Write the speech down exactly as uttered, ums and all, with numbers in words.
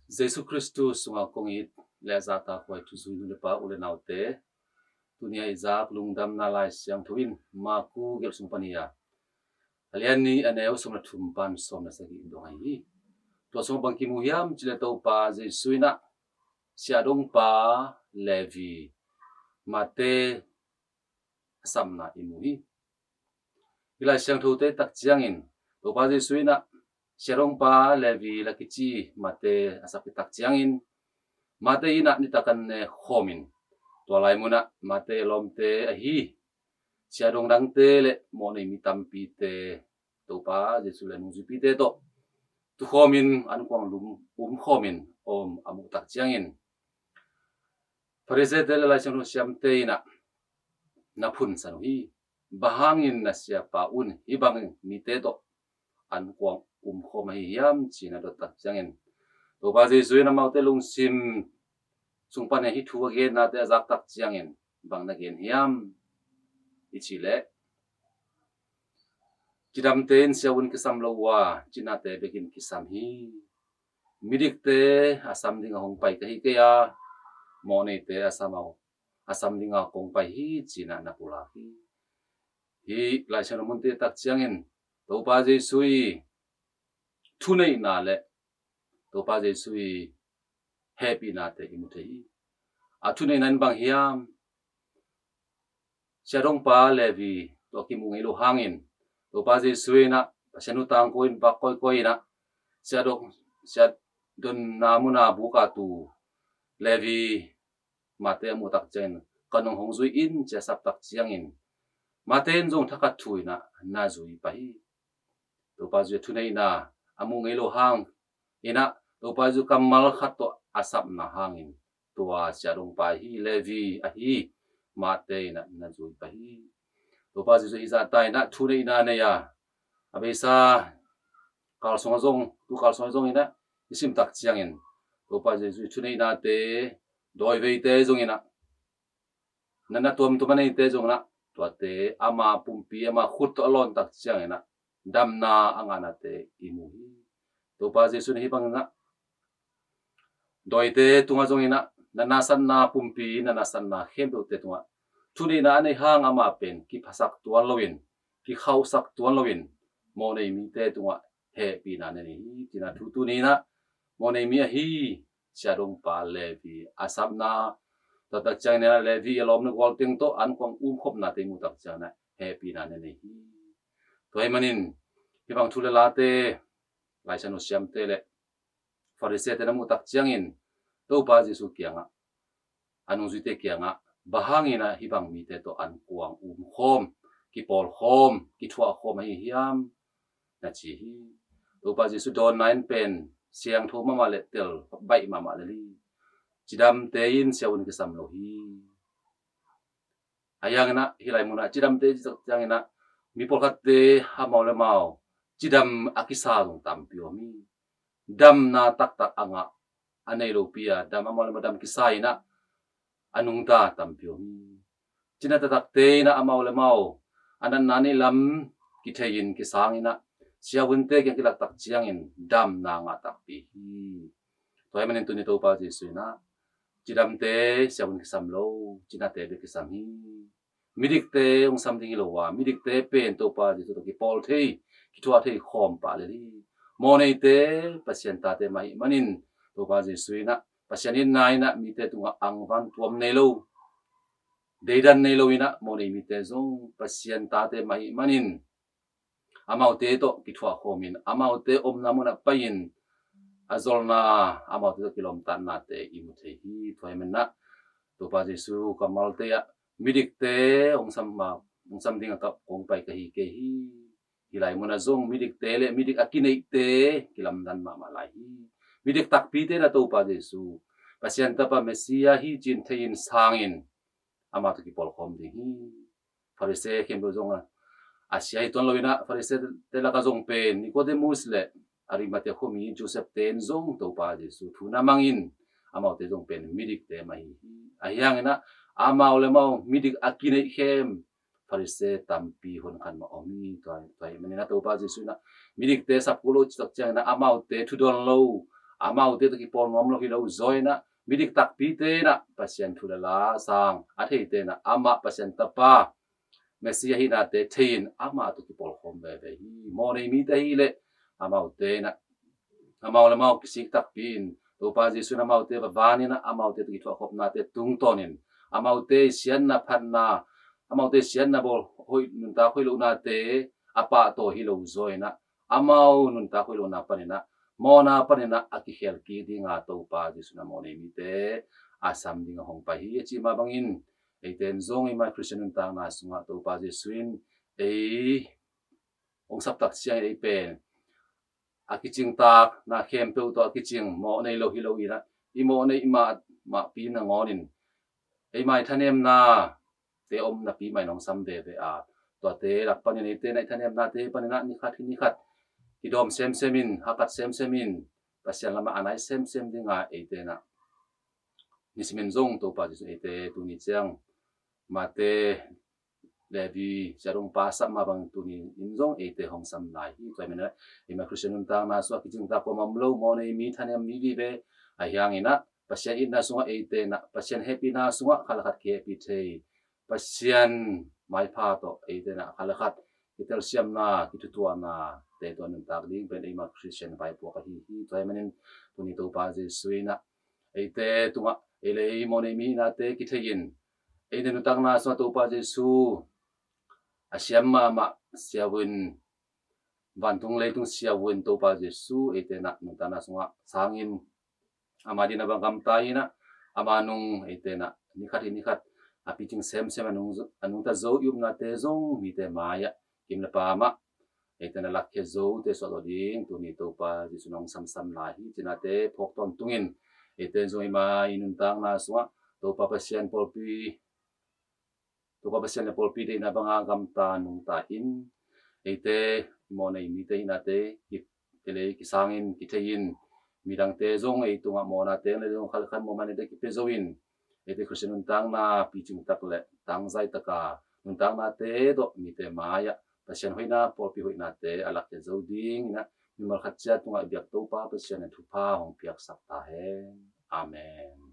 Jesu Khristu sungah kong it le a zahtakhuai thuzui nu le pa, u le naute, tuni a i zak lungdamna Lai Siangtho in Maku gelh sung pan hi a, a lian nih, a neu sawm le thum pan sawm le sagih dong ahi hi. Tua sungah bang kimu hiam cih leh Topa Jesu in ah siahdongpa Levi, Mate a sapna i mu hi. Hih Lai Siangthote tak ciangin Topa Jesu in ah siahdongpa Levi la kici Mate a sap khit tak ciangin Mate in ah nitak an ne khawmin, tua lai munah Mate lawmte ahi siahdong dangte le mawhnei mi tampite Topa Jesu le nungzuipite tawh tukhawmin ankuang lum umkhawmin om a muh tak ciangin Farisee-te le Lai Siangtho siamte in ah na phunsan uh hi. Bang hangin na siapa un hih bang mite tawh ankuang umkhawm ahi hiam ci-in a dot tak ciangin Topa Jesu in amaute lungsim sung pan hih thu a gennate a zak tak ciangin bang na gen hiam i cih leh, cidamte in siavuan kisam lo uh a, cinate bekin kisam hi. Midikte a sam dingah hong pai ka hi kei a, mawhneite a sam a, a sam dingah kong pai hi ci-in ah na pulak hi. Hih Lai Siangtho munte tak ciangin Topa Jesu i thuneihna le Topa Jesu i hehpihnate i mu thei hi. A thuneihna in bang hiam? Siahdongpa Levi tawh kimuh ngei lo hangin Topa Jesu in ah Pasian thu tangko in vak kawikawi in ah siahdong, siahdonna muna buk a tu Levi Mate a muh tak ciangin, ka nung hong zui in ci a sap tak ciangin Mate in zong thakhat thu in ah na zui pah hi. Topa Jesu thuneihna a muh ngei lo hang in ah Topa Jesu kammal khat tawh a sapna hangin tua siahdongpa hi Levi ahi Mate in ah na zui pah hi. Topa Jesu hih zahta in ah thuneihna nei a, a beisa kalsung a zong, tu kalsung a zong in ah i sim tak ciangin Topa Jesu thuneihnate dawiveite zong in ah natna tuamtuam a neite zong in ah tuate ama pumpi ama khut tawh a lawn tak ciangin ah damna a ngahnate i mu hi. Topa Jesu in hih bangin ah dawite tungah zong in ah natna satna pumpi, natna satna khempeuhte tungah thuneihna a nei hang amah pen kiphasak tuan loin, kikhauhsak tuan loin mawhnei mite tungah hehpihna nei hi. Tina thu tuni in ah mawhnei mi ahi siahdongpa Levi a sapna, tua tak ciangin ah Levi a lawmna gual teng tawh ankuang umkhopnate i muh tak ciangin ah hehpihna nei hi. Tua ahih manin hih bang thu le late Lai Siangtho siamte le Farisee-te na muh tak ciangin Topa Jesu kiangah, a nungzuite kiangah, bang hangin ah hih bang mite tawh ankuang umkhawm, kipawlkhawm, kithuahkhawm ahi hiam na ci hi. Topa Jesu dawnna in pen siangtho mahmah le tel baih mahmah le hi. Cidamte in siavuan kisam lo hi. Ahi hangin ah hih lai munah cidamte i cih tak ciangin ah mi pawlkhatte amau le amau cidam a kisa zong tampi om hi. Damna taktak a ngah, a nei lopi a dam, amau le amau dam kisa in ah a nungta tampi om hi. Cina taktakte in ah amau le amau a natna neih lam kithei in kisang in ah siavuante kiang kilak tak ciangin damna ngah takpi hi. Tua ahih manin tuni Topa Jesu in ah cidamte siavuan kisam lo, cinate bek kisam hi. Midikte hong sam ding hi lo a, midikte pen Topa Jesu tawh kipawl thei, kithuah thei khawm pah lel hi. Mawhneite Pasian tate mah ahih manin Topa Jesu in ah Pasian itna in ah mite tungah angvan tuam nei lo, deidan nei lo in ah mawhnei mite zong Pasian tate mah ahih manin amaute tawh kithuah khawmin, amaute omna munah pai-in a zolna, amaute tawh kilawmtatnate i mu thei hi. Tua ahih manin ah Topa Jesu kammalte ah midikte hong sam ma, hong sam dingah kong pai ka hi kei hi. Hih lai munah zong midikte le midik a kineihte kilamdan mahmah lai hi. Midik takpite in ah Topa Jesu Pasian tapa Messiah hi ci-in thei-in sangin amah tawh kipawlkhawm ding hi. Farisee khempeuh zong a, a sia hi tuan lo in ah Farisee-te lakah zong pen Nicodemus le Arimathea khuami Joseph-te in zong Topa Jesu thu na mangin amaute zong pen midikte mah hi hi. Ahi hangin ah amau le amau midik a kineih khem Farisee tampi hun khat mah om hi. Tua, tua ahih manin ah Topa Jesu in ah midikte sapkul lo cih tak ciangin ah amaute thudawn lo, amaute tawh kipawl nuam lo hi lo zaw inah, midik takpite inah Pasian thu le la sang a theite inah amah Pasian Tapa Messiah hihnate thei-in amah tawh kipawlkhawm veve hi. Mawhnei mite hi leh amaute inah amau le amau kisik takpi in Topa Jesuh in amaute va van inah amaute tawh kithuahkhopnate tungtawnin amaute siatna phatna, amaute siatna bawl hoih, nuntak hoih lohnate a pahtawi hi lo zaw inah amau nuntak hoih lohna paninah, mawhna paninah a kikhel kik dinga Topa Jesuh in a mawhnei mite a sam dinga hong pai hi a cih mah bangin, eite in zong eima Khristian nuntakna sungah Topa Jesuh in ei hong saptak ciangin ei pen a kicingtak na khempeuh tawh a kicing mawhnei lo hi lo inah, i mawhnei i mah, mahpi nangawnin eima i thanemna te om napi mah in hong sam veve a, tuate lak panin eite inah i thanemnate paninah nikhat hi nikhat kidawm semsem in, hakat semsem in, Pasian lamah a nai semsem dinga eite inah nisimin zong Topa Jesuh eite tuni ciang Mate, Levi, siadong pa sap mah bang tuni in zong eite hong sam lai hi. Tua hi manin eima Khristian nuntakna sungah kicingtak kuamah om lo, mawhnei mi, thanem mi vive ahi hangin ah Pasian itna sungah eite inah Pasian hehpihna sungah khat le khat kihehpih thei, Pasian maipha tawh eite inah khat le khat kitelsiamna, kithutuahna te tawh nuntak ding pen eima Khristian vaipuak ahi hi. Tua hi manin tuni Topa Jesuh inah eite tungah ei le ei mawhnei mi hihnate kithei-in, eite nuntakna sungah Topa Jesuh a siam mahmah siavun, vantung leitung siavun Topa Jesuh eite inah nuntakna sungah sangin, ama ding a bang gamta inah, ama nung eite inah nikhat hi nikhat a picing semsem a nung, a nungta zo i upnate zong mite mai-ah kim le pamah eite inah lakkhia zote suahzaw ding tuni Topa Jesuh in hong samsam lai hi cinate phawk tawntungin, eite in zong eima i nuntakna sungah Topa Pasian pawlpi, Topa Pasian le pawlpi deihna banga gamta nungta in, eite i mawhnei mite hihnate ki, ei le ei kisangin, kithei-in, midangte zong ei tungah mawhnate le zong khat le khat mawhmahnate kipia zo in, eite Khristian nuntakna picing tak le tangzai taka nuntaknate tawh mite mai-ah Pasian hoihna, pawlpi hoihnate a lakkhia zo ding inah mimal khat ciat tungah i biak Topa Pasian in thupha hong piaksak ta hen. Amen.